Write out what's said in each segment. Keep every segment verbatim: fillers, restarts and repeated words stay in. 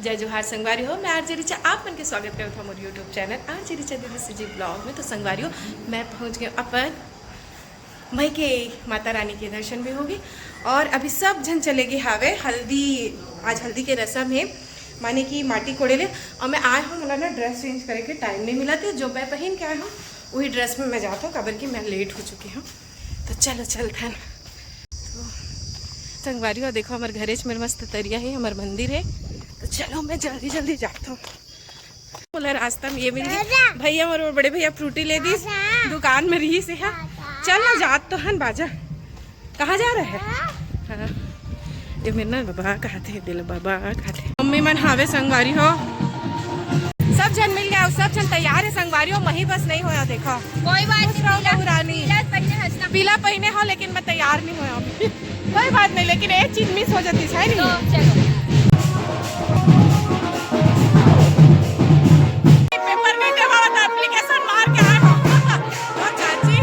जय जोहार संगवारी हो, मैं आरजे रिचा आप मन के स्वागत करत हूँ मोर YouTube चैनल आरजे रिचा दीदी सीजी ब्लॉग में। तो संगवारी हो, मैं पहुँच गई अपन मई के माता रानी के दर्शन भी होगे और अभी सब झन चले गए हावे हल्दी। आज हल्दी के रसम है, माने कि माटी कोड़े ले। और मैं आए हूँ, मोला ना ड्रेस चेंज करे के टाइम नहीं मिला थे, जो मैं पहन के आए हूँ वही ड्रेस में मैं जाता हूँ, काबर कि मैं लेट हो चुकी हूँ। तो चलो चलथन। तो संगवारी हो, देखो हमर घरे च मेर मस्त तरिया है, हमर मंदिर है। तो चलो मैं जल्दी जल्दी जाता हूँ। बोला रास्ता में ये मिल गई। भैया और बड़े भैया फ्रूटी ले दी दुकान में रही से है। चल ना, जात तो हन बाजा। कहाँ जा रहे हैं? हाँ। ये मेरे ना बाबा कहा थे, दिल बाबा कहा थे। मम्मी मन हावे संगवारी हो, सब झन मिल गया, सब झन तैयार है संगवारी हो, मही बस नहीं होया। देखो कोई बात नहीं, पीला पहने हंसना। पीला पहने हो लेकिन मैं तैयार नहीं होया अभी। कोई बात नहीं, लेकिन एक चीज मिस हो जाती है, नहीं? तो चलो। पेपर नहीं देवा था, एप्लीकेशन मार के आए हो। तो चाची।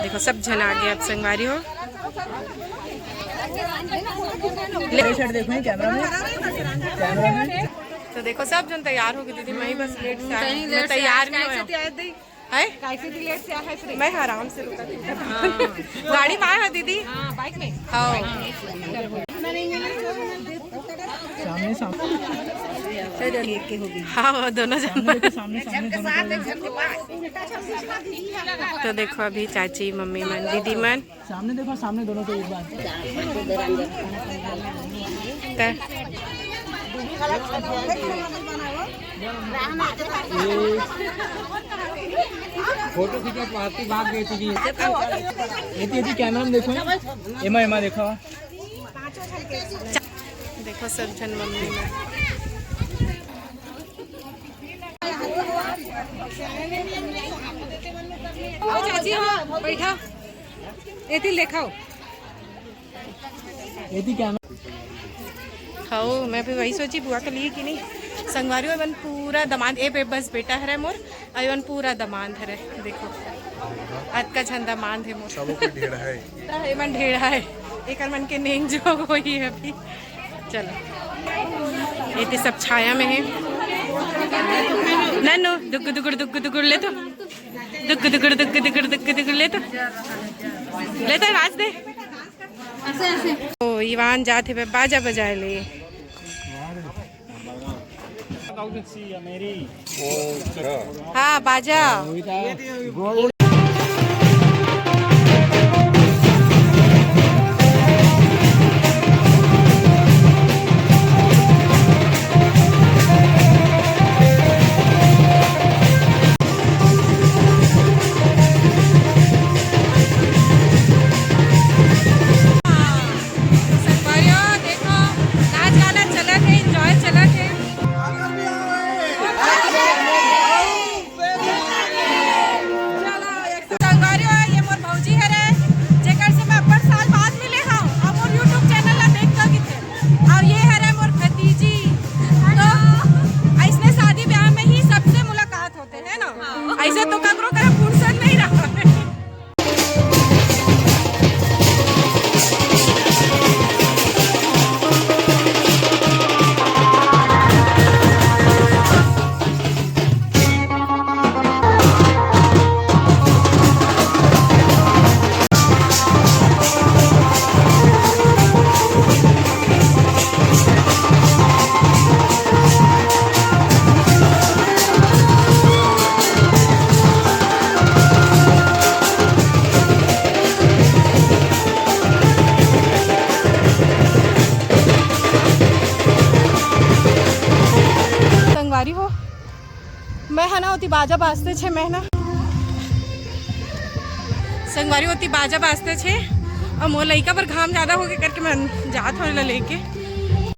देखो सब झन आ गए अब संगवारी हो। ले। देखो कैमरा में, कैमरा में। तो देखो सब झन तैयार हो गए दीदी, मैं ही बस लेट से आई। मैं तैयार नहीं हुई। है? मैं आराम से रुका थी। गाड़ी में आए हो दीदी? हाँ, बाइक में। हाँ। सामने सामने। हाँ, वो दोनों जन। सामने देखो, सामने सामने दोनों। तो देखो अभी चाची, मम्मी मन, दीदी मन। सामने देखो, सामने दोनों को एक बार। फोटो खींचा तो आपकी बात गई थी। ये थी, ये थी, क्या नाम देखो, एमा, एमा देखो। देखो सब झन मम्मी में। चाची, हाँ, बैठा। एती लेखाओ। एती क्या? हाँ, मैं भी वही सोची, बुआ के लिए कि नहीं। संगवारी मन पूरा दमांद, ए बे-, बस बेटा हरे मोर, अउ एमन पूरा दमांद हरे। देखो, अतका झन दमांद है मोर। सबो कोई ढेर है। एमन ढेर है, एकर मन के नेंग जो होई है अभी। चलो, ये तो सब छाया में है। नन्नू, दुगु दुगुड़, दुगु दुगुड़ ले तो। दुगु दुगुड़, दुगु दुगुड़, दुगु दुगुड़ ले तो। ले तो आवाज दे। ओ, इवान जात हे बाजा बजाए ले। हाँ, बाजा। संगवारी हो, देखो, नाच गाना चलत हे, enjoy चलत हे। संगवारी हो, ये मोर भौजी हरे, जेकर से मैं अब्बड़ साल बाद मिले हंव, अउ मोर YouTube channel ला देख के किथे। अउ ये हरे मोर भतीजी। तो अइसने शादी ब्याह में ही सबसे मुलाकात होथे, है ना? ऐसे तो ककरो करा फुर्सत नहीं रहा। खाना होती बाजा बाजते छे, मैं ना संगवारी होती बाजा बाजते छे, और मोर लइका पर घाम ज्यादा होगे करके मैं जात हूँ एला लेके।